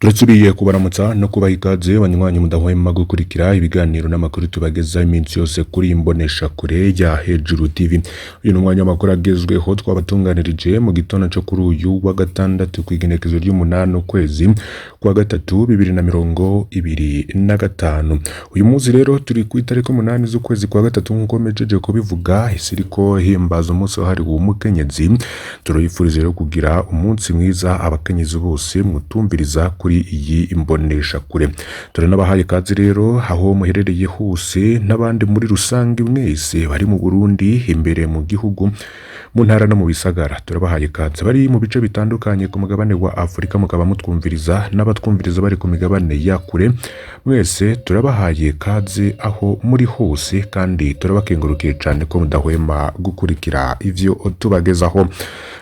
Turasubiye kubaramutsa no kubaha ikaze banywanyi mudahwema gukurikira ibiganiro n'amakuru tubagezaho iminsi yose kuri imbonesha kure ya Hejuru TV. Uyu ni umwanya w'amakuru agezweho twabatunganirije mu gitondo co kuri uyu wa gatandatu kw'igenekezo ry'umunani ukwezi kwa gatatu 2025. Uyu munsi rero turi ku itariki 8 z'ukwezi kwa gatatu nk'uko mejeje kubivuga, isi iriko himbaza umunsi wahariwe umukenyezi. Turabifuriza rero kugira umunsi mwiza abakenyezi bose mutumviriza kuri iyi imbonesha kure. Turanabahaye ikaze rero aho muherereye hose n'abandi muri rusange mwese bari mu Burundi, imbere mu gihugu, mu ntara no mu bisagara. Turabahaye ikaze bari mu bice bitandukanye ku mugabane wa Afurika mukaba mutwumviriza, n'abatwumviriza bari ku migabane ya kure, mwese turabahaye ikaze aho muri hose kandi turabakengurukiye cyane ko mudahwema gukurikira ivyo tubagezaho.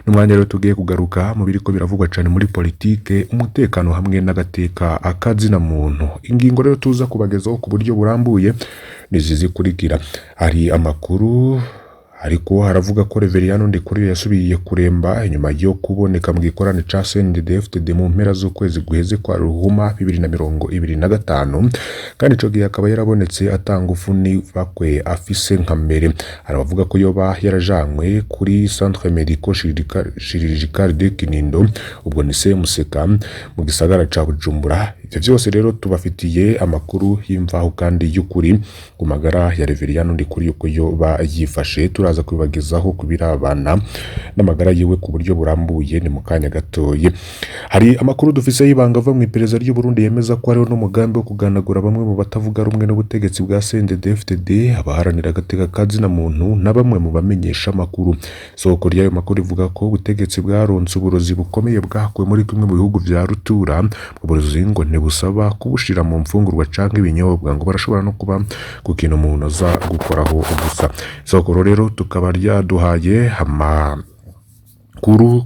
N'umwanya rero tugiye kugaruka mu biriko biravugwa cyane muri politike, umutekano hamwe n'agateka akazina muntu. Ingingo rero tuza kubagezaho ku buryo burambuye nizi zikurikira. Hari amakuru ariko haravuga ko Reveriyano Ndikuriyo yasubiye kuremba inyuma yo kuboneka mu gikorane ca CNDD-FDD mu mpera z'ukwezi guheze kwa Ruhuma 2025, kandi ico gihe akaba yarabonetse atanga ufuni bakwe afise nka mbere. Hari abavuga ko yoba yarajanywe kuri Centre Medico Chirurgical de Kinindo, ubwo ni CMCK mu gisagara ca Bujumbura. Ivyo vyose rero tubafitiye amakuru y'imvaho kandi y'ukuri ku magara ya Reveriyano Ndikuriyo ko yoba yifashe. Turaza kubibagezaho kubirabana n'amagara yiwe ku buryo burambuye ni mu kanya gatoye. Hari amakuru dufise y'ibanga ava mu iperereza ry'u Burundi yemeza ko hariho n'umugambi wo kuganagura bamwe mu batavuga rumwe n'ubutegetsi bwa CNDD-FDD, abaharanira agateka ka zina muntu na bamwe mu bamenyesha amakuru. Isoko ry'ayo makuru rivuga ko ubutegetsi bwaronse uburozi bukomeye bwakuwe muri kimwe mu bihugu vya rutura. Uburozi ngo ntibusaba kubushira mu mfungurwa canke ibinyobwa, ngo barashobora no kuba ku kintu umuntu aza gukoraho gusa. Isoko rero tukaba ryaduhaye amakuru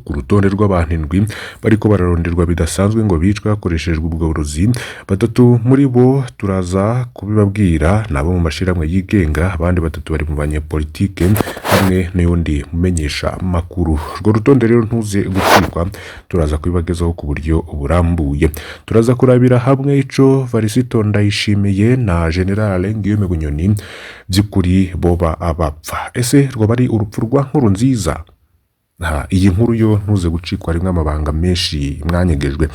ku rutonde rw'abantu 7 bariko bararonderwa bidasanzwe ngo bicwe hakoreshejwe ubwo burozi. 3 muri bo turaza kubibabwira nabo mu mashirahamwe yigenga, abandi 3 bari mu banyepolitike hamwe n'uyundi mumenyesha makuru. Urwo rutonde rero ntuze gucikwa, turaza kubibagezaho ku buryo burambuye. Turaza kurabira hamwe ico Varisito Ndayishimiye na General Guillaume Bunyoni by'ukuri boba abapfa. Ese rwoba ari urupfu rwa Nkurunziza? Iyi nkuru yo ntuze gucikwa, rimwe amabanga menshi mwanyegejwe.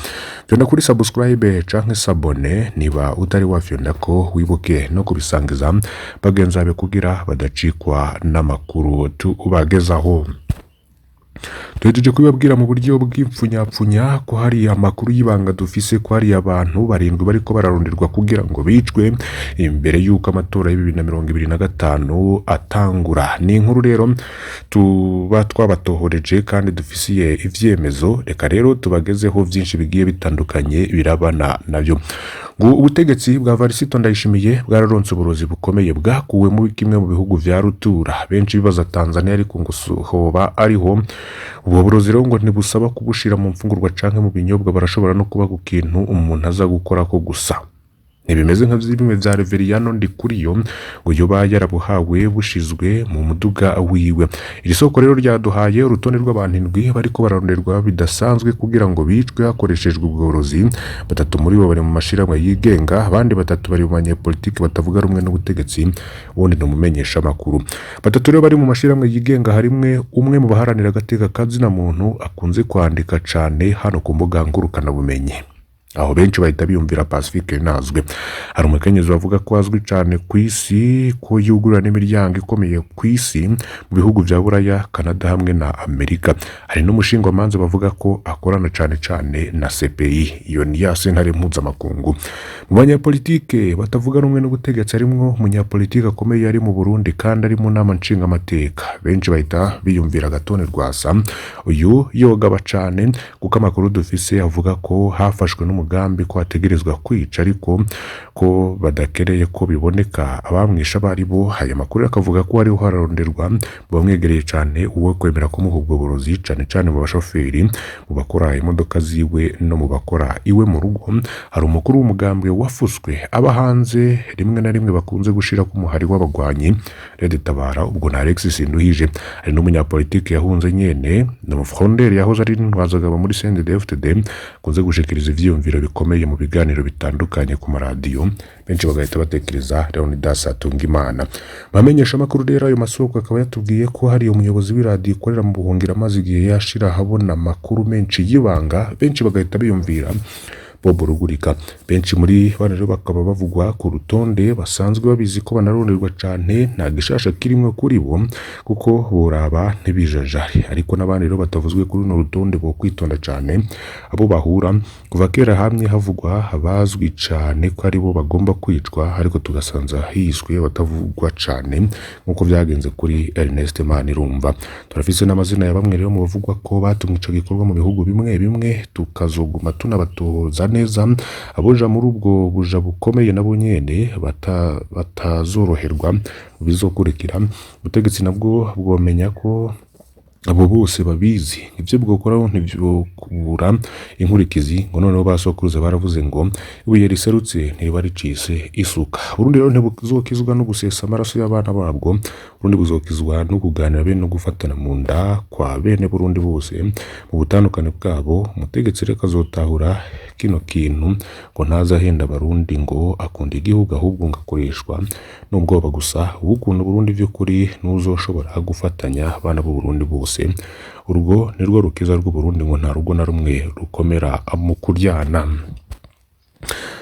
Fyonda kuri subscribe canke s'abonner niba utari wafyonda ko, wibuke no kubisangiza bagenzi bawe kugira badacikwa n'amakuru tubagezaho. Duhejeje kubibabwira mu buryo bw'ipfunyapfunya ko hari amakuru y'ibanga dufise ko hari abantu 7 bariko bararonderwa kugira ngo bicwe imbere y'uko amatora ya 2025 atangura. Ni inkuru rero tuba twabatohoreje kandi dufisiye ivyemezo. Reka rero tubagezeho vyinshi bigiye bitandukanye birabana navyo. Ngo ubutegetsi bwa Varisito Ndayishimiye bwararonse uburozi bukomeye bwakuwe muri kimwe mu bihugu vya rutura. Benshi bibaza Tanzania, ariko ngo hoba ariho. Ubwo burozi rero ngo ntibusaba kubushira mu mfungurwa canke mu binyobwa, barashobora no kuba ku kintu umuntu aza gukorako gusa. Ntibimeze nka bimwe vya Reveriyano Ndikuriyo ngo yoba yarabuhawe bushizwe mu muduga wiwe. Iri soko rero ryaduhaye urutonde rw'abantu 7 bariko bararonderwa bidasanzwe kugira ngo bicwe hakoreshejwe ubwo burozi. 3 muri bo bari mu mashirahamwe yigenga, abandi 3 bari mu banyepolitiki batavuga rumwe n'ubutegetsi, uwundi ni umumenyesha makuru. 3 rero bari mu mashirahamwe yigenga, harimwe umwe mu baharanira agateka ka zina muntu akunze kwandika cane hano ku mbuga ngurukanabumenyi. Aho benshi bahita biyumvira Pacifique Nazwe. Hari umukenyezi bavuga ko azwi cyane ku isi, ko yugurura n'imiryango ikomeye ku isi mu bihugu vya Buraya, Canada hamwe na Amerika. Hari n'umushingwamanza bavuga ko akorana cane cane na CPI, iyo ni ya sentare mpuzamakungu. Mu banyapolitike batavuga rumwe n'ubutegetsi harimwo umunyapolitike akomeye ari mu Burundi kandi ari mu nama nshingamateka. Benshi bahita biyumvira Gatone Rwasa. Uyu yogaba cane kuko amakuru dufise avuga ko hafashwe n'umugambi ko ategerezwa kwica, ariko ko badakereye ko biboneka abamwisha bari bo. Aya makuru akavuga ko hariho hararonderwa bamwegereye cane uwo kwemera kumuha ubwo burozi, cane cane mu bashoferi, mu bakora imodoka ziwe no mu bakora iwe mu rugo. Hari umukuru w'umugambwe wafuswe aba hanze rimwe na rimwe bakunze gushira ku muhari w'abagwanyi Red Tabara, ubwo na Alexis Sinduhije. Hari n'umunyapolitike yahunze nyene, ni umufronderi yahoze ari intwazagabo muri CNDD-FDD, akunze gushikiriza ivyiyumviro ivyiyumviro bikomeye mu biganiro bitandukanye ku maradiyo, benshi bagahita batekereza Leonidas Hatungimana. Bamenyesha amakuru rero, ayo masoko akaba yatubwiye ko hari umuyobozi w'iradiyo ikorera mu buhungiro amaze igihe yashira ahabona amakuru menshi y'ibanga, benshi bagahita biyumvira Bob Rugurika. Benshi muri bano rero bakaba bavugwa ku rutonde basanzwe babizi ko banaronderwa cane, nta gishasha kirimwo kuri bo kuko boraba ntibijajare. Ariko n'abandi rero batavuzwe kuri runo rutonde bo kwitonda cane abo bahura. Kuva kera hamwe havugwa abazwi cane ko aribo bagomba kwicwa, ariko tugasanza hiswe batavugwa cane nk'uko vyagenze kuri Ernest Manirumva. Turafise n'amazina ya bamwe rero mu bavugwa ko batumwe ico gikorwa mu bihugu bimwe bimwe, tukazoguma tunabatoza neza. Aboja muri ubwo buja bukomeye nabo nyene batazoroherwa mu bizokurikira. Ubutegetsi nabwo bwomenya ko abo bose babizi, ivyo bwokora ntivyokubura inkurikizi. Ngo noneho basokuruza baravuze ngo ibuye riserutse ntiriba ricise isuka. Burundi rero ntibuzokizwa no gusesa amaraso y'abana babwo. Burundi buzokizwa no kuganira bene no gufatana mu nda kwa bene Burundi bose mu butandukane bwabo. Umutegetsi rero akazotahura kino kintu, ngo ntazahenda Abarundi ngo akunda igihugu, ahubwo ngo akoreshwa n'ubwoba gusa. Uwukunda Burundi vy'ukuri nuzoshobora gufatanya abana b'u Burundi bose. Urwo nirwo rukiza rw'Uburundi, ngo nta rugo na rumwe rukomera mu kuryana.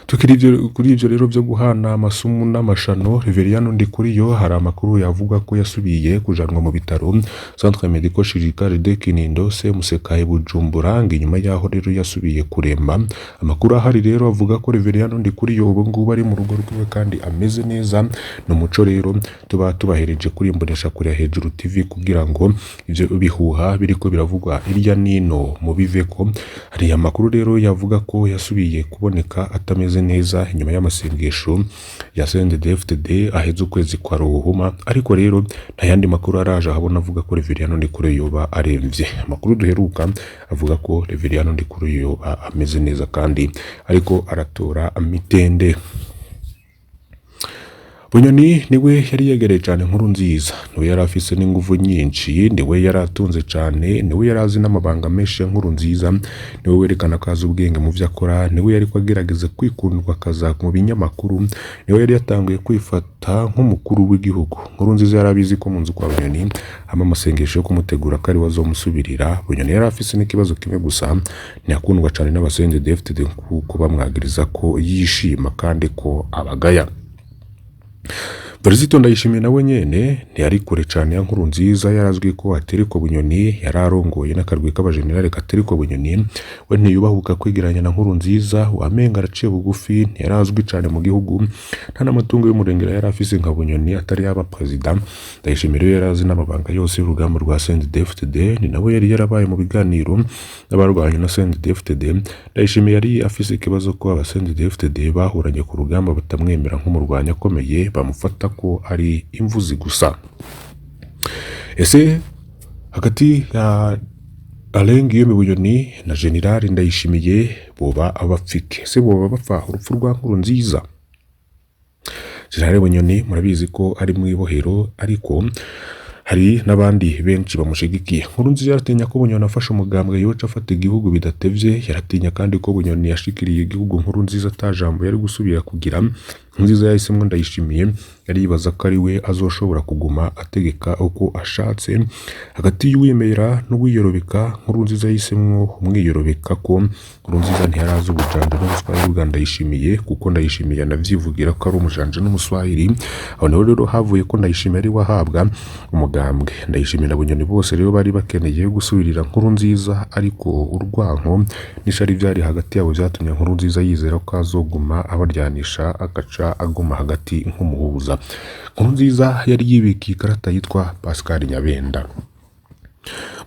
Tukiri kuri ivyo rero vyo guhana amasumu n'amashano, Reveriyano Ndikuriyo hari amakuru yavuga ko yasubiye kujanwa mu bitaro Centre Medico Chirurgical de Kinindo CMCK i Bujumbura, ngo inyuma yaho rero yasubiye kuremba. Amakuru ahari rero avuga ko Reveriyano Ndikuriyo ubu ngubu ari mu rugo rwiwe kandi ameze neza. Ni umuco rero tuba tubahereje kuri Imbonesha Kure ya Hejuru TV kugira ngo ivyo bihuha biriko biravugwa irya nino mubiveko. Hari amakuru rero yavuga ko yasubiye kuboneka atameze neza inyuma y'amasengesho ya CNDD-FDD aheze ukwezi kwa Ruhuhuma, ariko rero nta yandi makuru araje ahabona avuga ko Reveriyano Ndikuriyo yoba aremvye. Amakuru duheruka avuga ko Reveriyano Ndikuriyo yoba ameze neza kandi ariko aratora mitende. Bunyoni niwe yari yegereye cyane Nkurunziza, niwe yari afise n'inguvu nyinshi, niwe yari atunze cyane, niwe yari azi n'amabanga menshi ya Nkurunziza, niwe werekana ko azi ubwenge mu vyo akora, niwe yariko agerageza kwikundwa akaza mu binyamakuru, niwe yari yatanguye kwifata nk'umukuru w'igihugu. Nkurunziza yari abizi ko mu nzu kwa Bunyoni hama amasengesho yo kumutegura ko ariwe azomusubirira. Bunyoni yari afise n'ikibazo kimwe gusa, ntiyakundwa cyane n'aba CNDD-FDD kuko bamwagiriza ko yishima kandi ko abagaya. Perezida Ndayishimiye nawe nyene ntiyari kure cane ya Nkurunziza, yarazwi ko aterikwa Bunyoni, yari arongoye n'akarwi k'abajenerali katerikwa Bunyoni. We ntiyubahuka kwigeranya na Nkurunziza, wamenga araciye bugufi, ntiyarazwi cane mu gihugu, nta n'amatungo y'umurengera yari afise nka Bunyoni atari yaba perezida. Ndayishimiye rero yarazi n'amabanga yose y'urugamba rwa CNDD-FDD, ni nawe yari yarabaye mu biganiro n'abarwanya na CNDD-FDD. Ndayishimiye yari afise ikibazo ko aba CNDD-FDD bahuranye ku rugamba batamwemera nk'umurwanyi akomeye, bamufata ko ari imvuzi gusa. Ese hagati ya Alain Guillaume Bunyoni na General Ndayishimiye boba abapfike? Ese boba bapfa urupfu rwa Nkurunziza? General Bunyoni murabizi ko ari mu ibohero, ariko hari n'abandi benshi bamushigikiye. Nkurunziza yaratinya ko Bunyoni afashe umugambwe yoca afata igihugu bidatevye, yaratinya kandi ko Bunyoni yashikiriye igihugu Nkurunziza ata jambo yari gusubira kugira. Nkurunziza yahisemwo Ndayishimiye, yari yibaza ko ari we azoshobora kuguma ategeka uko ashatse. Hagati y'uwiyemera n'uwiyorobeka, Nkurunziza yahisemwo umwiyorobeka, ko Nkurunziza ntiyarazi ubujanja n'ubuswahili bwa Ndayishimiye, kuko Ndayishimiye anavyivugira ko ari umujanja n'umuswahili. Aho niho rero havuye ko Ndayishimiye ari we ahabwa umugambwe. Ndayishimiye na Bunyoni bose rero bari bakeneye gusubirira Nkurunziza, ariko urwanko n'ishari vyari hagati yabo vyatumye Nkurunziza yizera ko azoguma abaryanisha, agaca aguma hagati nk'umuhuza. Nkurunziza yari yibikiye ikarata yitwa Pascal Nyabenda.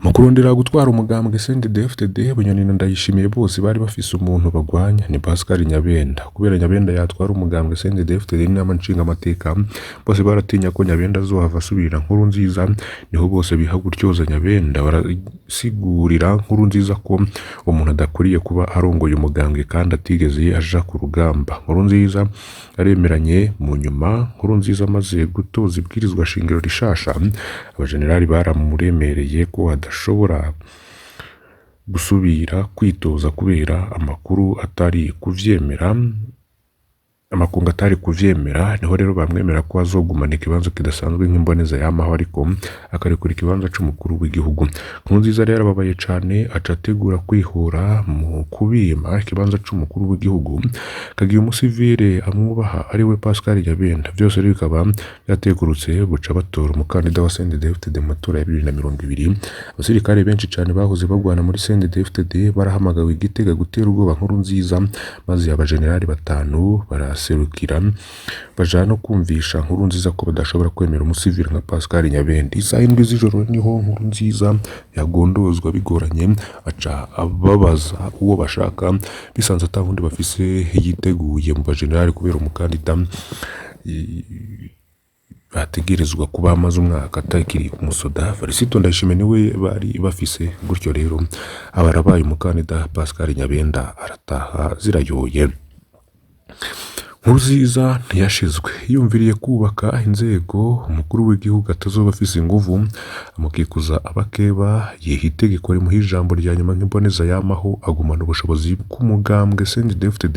Mu kurondera gutwara umugambwe CNDD-FDD, Bunyoni na Ndayishimiye bose bari bafise umuntu bagwanya, ni Pascal Nyabenda. Kubera Nyabenda yatwara umugambwe CNDD-FDD n'inama nshingamateka, bose baratinya ko Nyabenda azohava asubirira Nkurunziza, niho bose biha gutyoza Nyabenda, barasigurira Nkurunziza ko umuntu adakwiriye kuba arongoye umugambwe kandi atigeze aja ku rugamba. Nkurunziza aremeranye. Mu nyuma Nkurunziza amaze gutoza ibwirizwa shingiro rishasha, abajenerali baramuremereye ko adashobora gusubira kwitoza kubera amakuru atari kuvyemera, amakungu atari kuvyemera. Niho rero bamwemera ko azogumana ikibanza kidasanzwe nk'imboneza yamaho, ariko akarekura ikibanza c'umukuru w'igihugu. Nkurunziza rero ababaye cane, aca ategura kwihora mu kubima ikibanza c'umukuru w'igihugu kagiye umusivile amwubaha ariwe Pascal Nyabenda. Vyose rero bikaba vyategurutse buca batora umukandida wa CNDD-FDD mu matora ya 2020. Abasirikare benshi cane bahoze bagwana muri CNDD-FDD barahamagawe i Gitega gutera ubwoba Nkurunziza, maze abajenerali batanu baraserukira baja no kumvisha Nkurunziza ko badashobora kwemera umusivile nka Pascal Nyabenda. Isaha 7 z'ijoro niho Nkurunziza yagondozwa bigoranye, aca ababaza uwo bashaka, bisanze ata wundi bafise yiteguye mu bajenerali kubera umukandida bategerezwa kuba amaze umwaka atakiri umusoda. Felicito Ndayishimiye niwe bari bafise, gutyo rero aba arabaye umukandida. Pascal Nyabenda arataha zirayoye. Nkurunziza ntiyashizwe, yiyumviriye kubaka inzego umukuru w'igihugu atazoba afise inguvu, amukikuza abakeba, yiha itegeko rimuha ijambo rya nyuma nk'imboneza yamaho, agumana ubushobozi bw'umugambwe CNDD-FDD.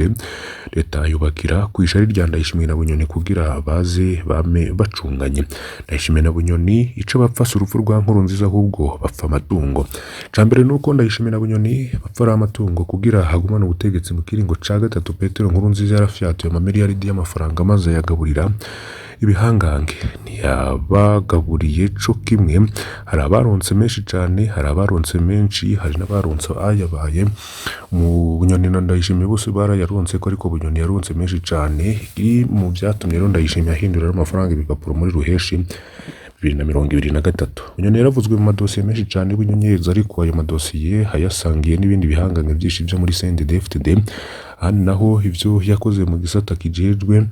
Leta yubakira kw'ishari rya Ndayishimiye na Bunyoni kugira baze bame bacunganye. Ndayishimiye na Bunyoni ico bapfa si urupfu rwa Nkurunziza, ahubwo bapfa amatungo. Ica mbere nuko Ndayishimiye na Bunyoni bapfa ari amatungo kugira hagumane ubutegetsi mu kiringo ca gatatu. Petero Nkurunziza yarafyatuye amamiliyaridi y'amafaranga maze ayagaburira ibihangange, ntiyabagaburiye co kimwe. Hari abaronse menshi cane, hari abaronse menshi, hari n'abaronse ayabaye. Mu Bunyoni na Ndayishimiye bose barayaronse ko, ariko Bunyoni yaronse menshi cane. Iri mu vyatumye rero Ndayishimiye ahindura amafaranga ibipapuro muri ruheshi 2023. Bunyoni yaravuzwe mu madosiye menshi cane y'ubunyonyezi, ariko ayo madosiye ayasangiye n'ibindi bihangange vyinshi vyo muri CNDD-FDD. Ahandi naho ivyo yakoze mu gisata kijejwe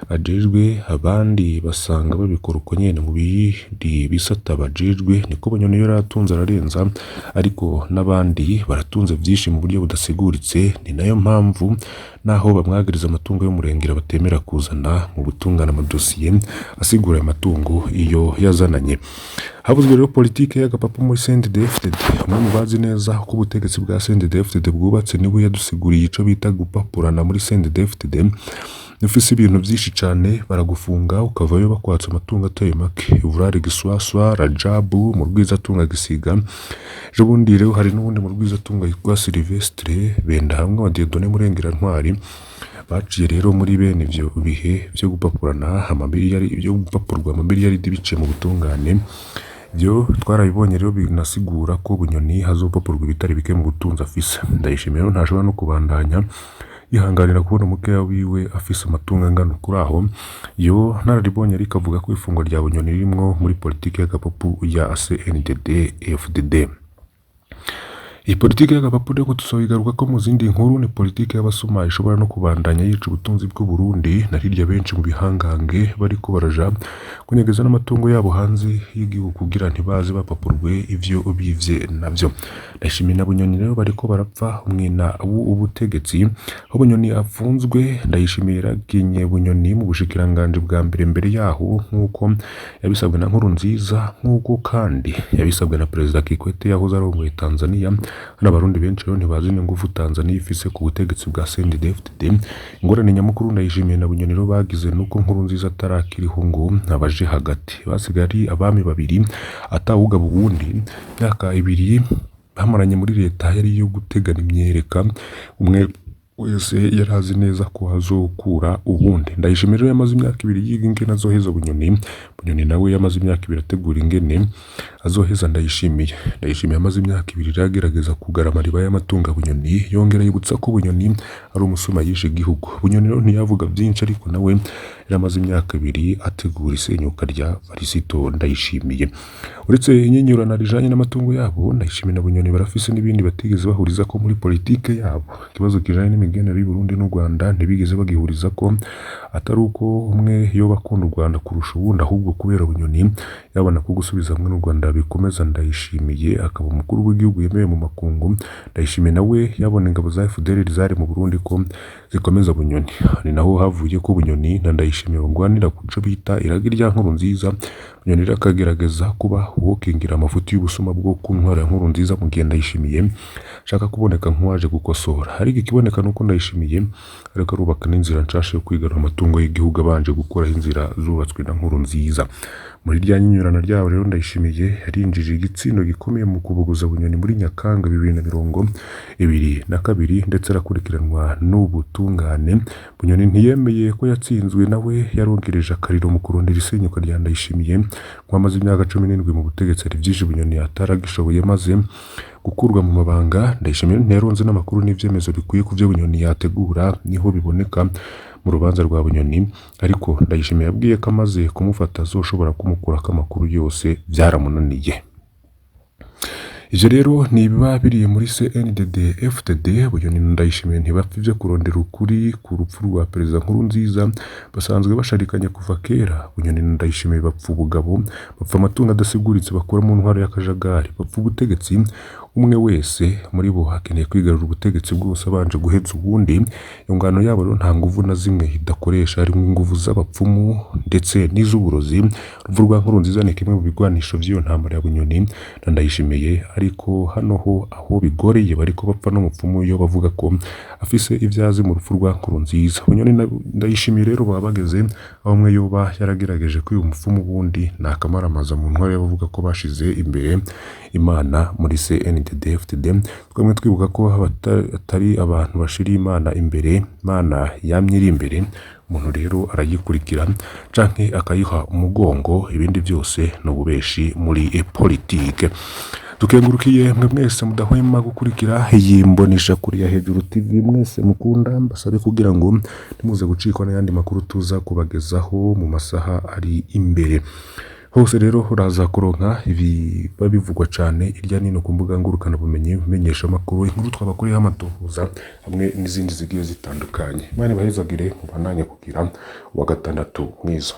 ajejwe, abandi basanga babikora uko nyene mu bindi bisata bajejwe. Niko Bunyoni yari atunze ararenza, ariko n'abandi baratunze vyinshi mu buryo budasiguritse. Ni nayo mpamvu naho bamwagiriza amatungo y'umurengera batemera kuzana mu butungane amadosiye asigura ayo matungo iyo yazananye. Havuzwe rero politike y'agapapu muri CNDD-FDD. Umwe mu bazi neza uko ubutegetsi bwa CNDD-FDD bwubatse niwe yadusiguriye ico bita gupapurana muri CNDD-FDD. Ufise ibintu vyinshi cane baragufunga ukavayo bakwatsa amatungo atari make. Uburari Giswaswa, Rajabu mu Rwizatunga Gisiga, ejo bundi rero hari n'uwundi mu Rwizatunga yitwa Silvestre Benda hamwe wa Dieudonné Murengerantwari. Baciye rero muri bene ivyo bihe vyo gupapurana amamiliyari, vyo gupapurwa amamiliyaridi biciye mu butungane. Ivyo twarabibonye rero binasigura ko Bunyoni hazopapurwa ibitari bike mu butunzi afise. Ndayishimiye rero ntashobora no kubandanya yihanganira kubona umukeya wiwe afise amatungo angana kuri aho. Yo nararibonye ariko avuga ko ifungwa rya Bunyoni ririmwo muri politike y'agapapu ya CNDD FDD. Iyi politike y'agapapu rero tuzoyigaruka ko mu zindi nkuru. Ni politike y'abasuma ishobora no kubandanya yica ubutunzi bw'u Burundi, na hirya benshi mu bihangange bariko baraja kunyegeza n'amatungo yabo hanze y'igihugu kugira ntibaze bapapurwe ivyo bivye navyo. Ndayishimiye na Bunyoni rero bariko barapfa umwina w'ubutegetsi. Aho Bunyoni afunzwe, Ndayishimiye yaraginye Bunyoni mu bushikiranganji bwa mbere mbere yaho, nk'uko yabisabwe na Nkurunziza, nk'uko kandi yabisabwe na Perezida Kikwete yahoze arongoye Tanzania. Hano abarundi benshi rero ntibazi n'ingufu Tanzania ifise ku butegetsi bwa CNDD-FDD. Ingorane nyamukuru Ndayishimiye na Bunyoni rero bagize nuko Nkurunziza atarakiriho ngo abaje hagati, basigaye ari abami babiri atawugaba uwundi. Imyaka 2 bamaranye muri leta yari iyo gutegana imyereka, umwe wese yari azi neza ko azokura uwundi. Ndayishimiye rero yamaze imyaka 2 yiga ingene azoheza Bunyoni, Bunyoni nawe yamaze imyaka 2 ategura ingene azoheza Ndayishimiye. Ndayishimiye yamaze imyaka 2 rero agerageza kugara amariba y'amatungo ya Bunyoni, yongera yibutsa ko Bunyoni ari umusuma yishe igihugu. Bunyoni rero ntiyavuga byinshi, ariko nawe yaramaze imyaka 2 ategura isenyuka rya Varisito Ndayishimiye. Uretse inyinyurana rijanye n'amatungo yabo, Ndayishimiye na Bunyoni barafise n'ibindi batigeze bahuriza ko muri politike yabo. Ikibazo kijanye n'imigenderanire y'u Burundi n'u Rwanda ntibigeze bagihuriza ko, atari uko umwe yoba akunda u Rwanda kurusha uwundi, ahubwo kubera Bunyoni yabona ko gusubiza hamwe n'u Rwanda bikomeza Ndayishimiye akaba umukuru w'igihugu yemewe mu makungu. Ndayishimiye nawe yabona ingabo za FDLR zari mu Burundi ko zikomeza Bunyoni. Ni naho havuye ko Bunyoni na Ndayishimiye Ndayishimiye bagwanira kuco bita iragi rya Nkurunziza. Bunyoni rero akagerageza kuba uwokingira amafuti y'ubusuma bwo ku ntwaro ya Nkurunziza, mu gihe Ndayishimiye ashaka kuboneka nk'uwaje gukosora. Ariko ikiboneka nuko Ndayishimiye ariko arubaka n'inzira nshasha yo kwigarura amatungo y'igihugu abanje gukuraho inzira zubatswe na Nkurunziza. Muri rya nyinyurana ryabo rero, Ndayishimiye yarinjije igitsindo gikomeye mu kubuguza Bunyoni muri Nyakanga 2022, ndetse arakurikiranwa n'ubutungane. Bunyoni ntiyemeye ko yatsinzwe, nawe yarongereje akariro mu kurondera isenyuka rya Ndayishimiye nk'uwamaze imyaka 17 mu butegetsi. Hari byinshi Bunyoni ataragishoboye maze gukurwa mu mabanga. Ndayishimiye ntiyaronze n'amakuru n'ivyemezo bikwiye ku vyo Bunyoni yategura, niho biboneka mu rubanza rwa Bunyoni. Ariko Ndayishimiye yabwiye ko amaze kumufata azoshobora kumukurako amakuru yose, byaramunaniye. Ivyo rero ni ibiba biri muri CNDD FDD. Bunyoni na Ndayishimiye ntibapfa ivyo kurondera ukuri ku rupfu rwa Perezida Nkurunziza, basanzwe basharikanye kuva kera. Bunyoni na Ndayishimiye bapfa ubugabo, bapfa amatungo adasiguritse bakura mu ntwaro y'akajagari, bapfa ubutegetsi. Umwe wese muri bo akeneye kwigarurira ubutegetsi bwose abanje guheza uwundi. Iyo ngano yabo rero nta nguvu na zimwe idakoresha, harimo inguvu z'abapfumu ndetse n'iz'uburozi. Urupfu rwa Nkurunziza ni kimwe mu bigwanisho vy'iyo ntambara ya Bunyoni na Ndayishimiye. Ariko hano ho aho bigoreye, bariko bapfa n'umupfumu iyo bavuga ko afise ivyo azi mu rupfu rwa Nkurunziza. Bunyoni na Ndayishimiye rero baba bageze aho umwe yoba yaragerageje kwiba umupfumu wundi, ni akamaramaza mu ntwaro y'abavuga ko bashize imbere Imana muri CNDD FDD. Twamwe twibuka ko atari abantu bashira Imana imbere, Imana yamye iri imbere. Umuntu rero arayikurikira canke akayiha umugongo, ibindi byose ni ububeshi muri politike. Tukengurukiye mwe mwese mudahwema gukurikira iyi mbonesha kuri ya Hejuru TV. Mwese mukunda, mbasabe kugira ngo ntimuze gucikwa n'ayandi makuru tuza kubagezaho mu masaha ari imbere. Hose rero uraza kuronka ibiba bivugwa cane irya nino ku mbuga ngurukanabumenyi, menyesha amakuru, inkuru twabakoreyeho amatohoza hamwe n'izindi zigiye zitandukanye. Imana ibahezagire, mubandanye kugira uwa gatandatu mwiza.